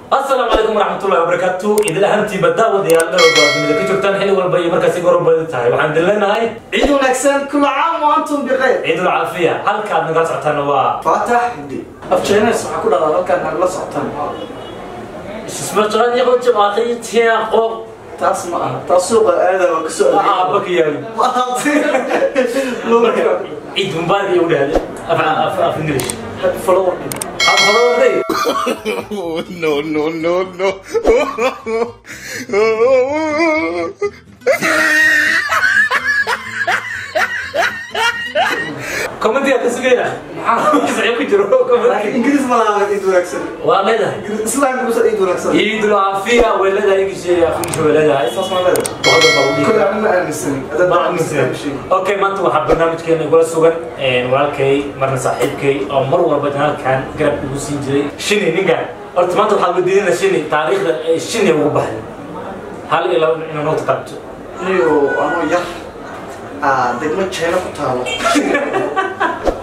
Asalaamu calaykum waraxmatullahi wabarakaatu. Idil ahaantiiba daawadayaal meel walba aad dunida ka joogtaan, xilli walba iyo markaasi goor walba idin tahay, waxaan idin leenahay ciid wanaagsan, kula caam wa antum bikhayr. Ciidul caafiya. Halka aad nagala socotaana waa Faatax Hiddi. Af Chinese waxaa ku dhahdaa halkaan nagala socotaan. Taas ma aha, taas suuqa aada waa kasoo aabba ka yaali. Marka ciid mubaarak iyo u dhahday af English. Happy follower day. Af follower day. No, no, no, no. Commentiga ka sugayna maxaa saxiib ku jiro laakiin comment. Ingiriis ma laha ciid wanaagsan. Waa leedahay. Islaamka kusa ciid wanaagsan. Ciidul caafiya way leedahay, English iyo af English way leedahay. Saas ma leedahay. Luqadda baa lagu dhihi kule karaa. Aniga ma aaminsanin. Ma aaminsan. Okay, maanta waxaa barnaamijkeena igula sugan walaalkay, marna saaxiibkay, oo mar walba janaalkan garab igu siin jiray, Shini. Ninkan horta maanta waxaa weydiinayna Shini taariikhda ay Shini ugu baxday, hal iyo laba inuu noo tataabto. Niyo anoo yar degmo China ku taalo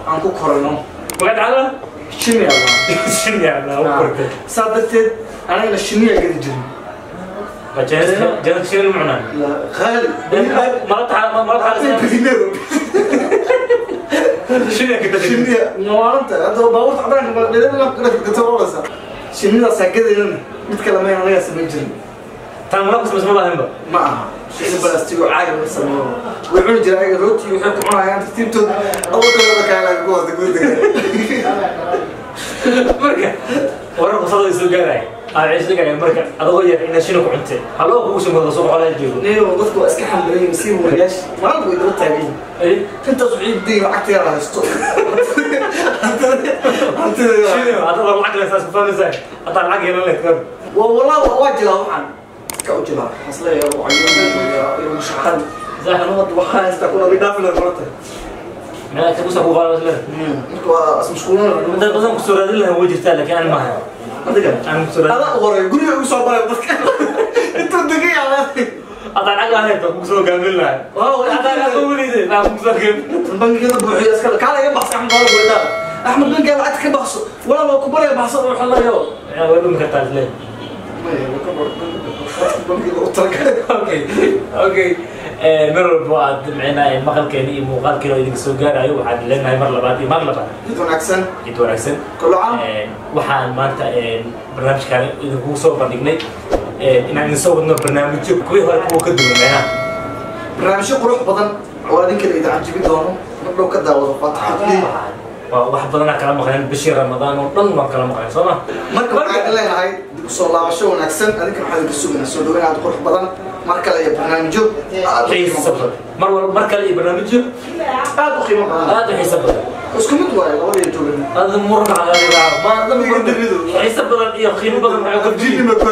aan ku korano. Magac dhacda? Shini allah. Shini aa ugu kortay. Saa darteed anagana shiniya gadi jirin. Ma China Shini ma cunaan? La qaali. Mala taxa mala taxa. Shini ka tagin. Shiniya maalinta hadda baabuurta cadaanka dhadhanka shinidaasaa gadaynana, mid kale may anagaa samayn jirin. Tan mala kusmas ma lahaynba. Ma aha, shini balastigo caag laga sameeyo way cuni jireen ayaga, rooti waxay ku cunayaan tartiibtood, awoodooda kaalaa ku wada gudaga. Marka warar qosada soo gaaraya aan ciish dhigaya, marka adagoo yar inaad shini ku cuntay haloo kugu soo mado suuqa xoolaha joogo. Niyo dadku waa iska xambalayeen, masiib wariyaasha maalin way daba taagan yihiin. Ay. Intaas waxay diin lacagta yar haysto hantida. Shini haddaad lacag leh saas ku fahmaysaa, haddaad lacag yeelan lahayd kor. Waa wallah waa jilaa, waxaan iska u jilaa hasleeya iyo shaqan anu hadda waxaan haystaa kuna dhaafi la qorta. Meel agta kusoo ku qaado isle. Marka waa ismashquulina. Dad badan kusoo raadin lahaa way jirtaa, laakiin aan maaha. Adiga aan kusoo raadin. Adaa horay guriga ugu soo baray dadka intuu degay ala. Haddaan lacag lahayd baan kugu soo gaamin lahaa. Haddaan lacag weliday baan kugu soo gaamin. Bangiyada buuxiyo iska kaala iga baxsa Axmed baa guriga, Axmed bangiga lacagta ka baxso, walaa waa ku baraya baxso waxa la yo. Yaa way dhumi kartaa isle. Bangiga u talagalay. Okay, mar walba aad micnaha maqalkeena iyo muuqaalkeena oo idinka soo gaarayo, waxaan leenahay mar labaad iyo mar labaad mid wanaagsan. Ciid wanaagsan. Kullu caam. Waxaan maanta barnaamijkan idinkugu soo bandhignay inaan idin soo wadno barnaamijyo kuwii hore kuwa ka duwan micnaha. Barnaamijyo qurux badan oo adinka la idin cajibin doono mar dhow ka daawado Faatax. Waa wax badanaa kala maqleen bishii Ramadaan oo dhan, waan kala maqleen soo ma. Marka waxaan leenahay dib u soo laabasho wanaagsan. Adinka waxaan idinka sugaynaa soo dhaweyn aad u qurux badan mar kale iyo barnaamijyo aad u qiimo xiiso badan. Badan mar walba mar kale iyo barnaamijyo aad u qiimo badan, aad u xiiso badan. Isku mid waaye labada joogana. Aad muran ma xiiso badan iyo qiimo badan waxay ka Jini ma ku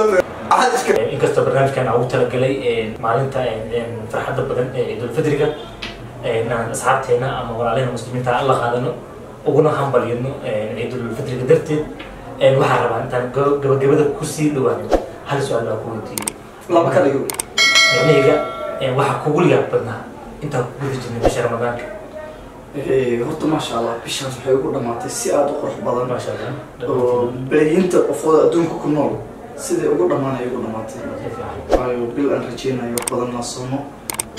axad iska. Inkastoo barnaamijkan aan ugu talagalay maalinta farxadda badan ee Ciidulfidriga inaan asxaabteena ama walaalahena muslimiinta aan la qaadano uguna hambalyano Ciidulfidriga darteed, waxaan rabaa intaan gabagabada kusii dhawaanin hal su-aal baa ku weydiiyey. Laba ka dhigo. Micnahayga waxaa kugu yaab badnaa intaan ku guda jirnay bisha Ramadaanka? Horta maasha Allah, bishaas waxay ugu dhamaatay si aad u qurux badan maasha Allah oo balaayiinta qofooda adduunka ku nool siday ugu dhamaanay ugu dhamaatay. Si fiican. Waayo bil aan rajeynayo wax badan naa soomo,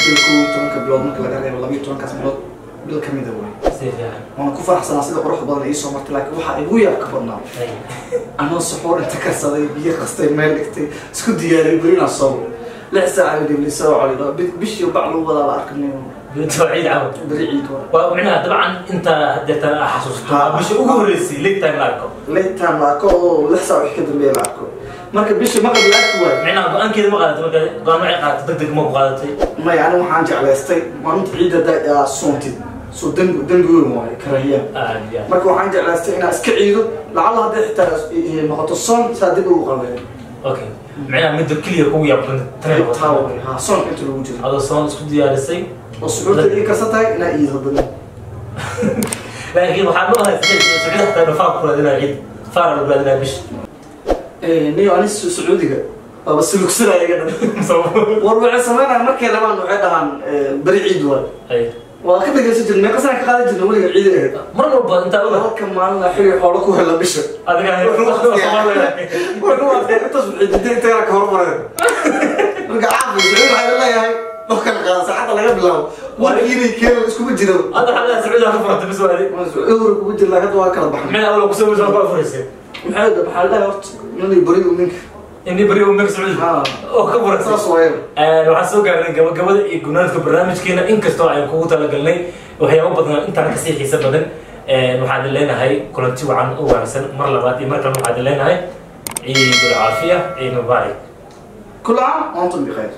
bil 11-ka bilood marka laga reebo 12-kaas bilood bil ka mida waay. Si fiican. Waan ku faraxsanaa sida quruxda badan ay ii soo martay, laakiin waxaa igu yaabka badnaa Ay. anoo suxuur inta karsaday, biyo qastay, meel dhigtay, isku diyaariyay beri inaan soomo, 6 saac ay dhibli soo calido bishii bac lagu wadaa la arkanay. Bintu ciid camal. Beri ciid waa. Waa micnaha dabcan inta hadeertan aa xasuusto Ha. bisha ugu horreysay late time la arko. Late time la arko oo 6 saac wixii ka dambeeya la arko, marka bishii maqrib la arki waayo. Micnaha go-aankeeda ma qaadatay? Marka go-aan waxay qaadatay deg deg ma ku qaadatay? Maya, aniga waxaan jeclaystay maalinta ciidda haddaa aa soontid soo dembi dembi weyn waayo karahiya. Aad iyo aad. Marka waxaan jeclaystay inaan iska ciido, lacalla hadday xitaa noqoto soon saa dib ugu qabeeyo. Okay, micnaha midda keliya kugu yaab badan tanay taa noqotay. Waay ha, soonka inta lagu jiro adoo soon isku diyaarisay oo suxuurta ii karsan tahay inaa iido haddana. Laakiin waxaa maqlay Sacuudi xataa dhafaa ku raadinaya ciid faara lagu raadinaya bish. Niyo ani Sacuudiga waaba silugsanaya iga dhan. War waxay sameynayaan markay rabaan waxay dhahaan beri ciid waay. Ay. Waa ka dhageysan jirnay, meeqa sana ka qaadan jirnay weliga ciid ahayd. Mar walba intaa oga. Halka maalin xilli xoolo ku hela bisha. Adiga Wuxuu adkay intaas ciidida inta yara ka hormareen. Marka caafi Sacuud waxaa leeyahay dhoo kala qaada saacadda laga bilaabo. Warkiinay keeno iskuma jiro. Hadda xalada Sacuudi ka furata bis waadi. Sacuud kuma jiro, laakiin hadda waa kala baxnay. Meel awal kusoo weysaa ku afuraysay. Maxaa la dhahay horta inay bari u ninka. Inii beri uu meel Sacuudi Ha. oo ka furatay. Saas waaye. Waxaan soo gaarnay gabagabada iyo gunaanadka barnaamijkeena, inkastoo ayaan kugu talagalnay waxyaabo badan intaan kasii xiiso badan. Waxaan idin leenahay kulanti wacan oo wanaagsan mar labaad iyo mar kalena. Waxaan idin leenahay ciidul caafiya, ciid mubaarak. كل عام وانتم بخير.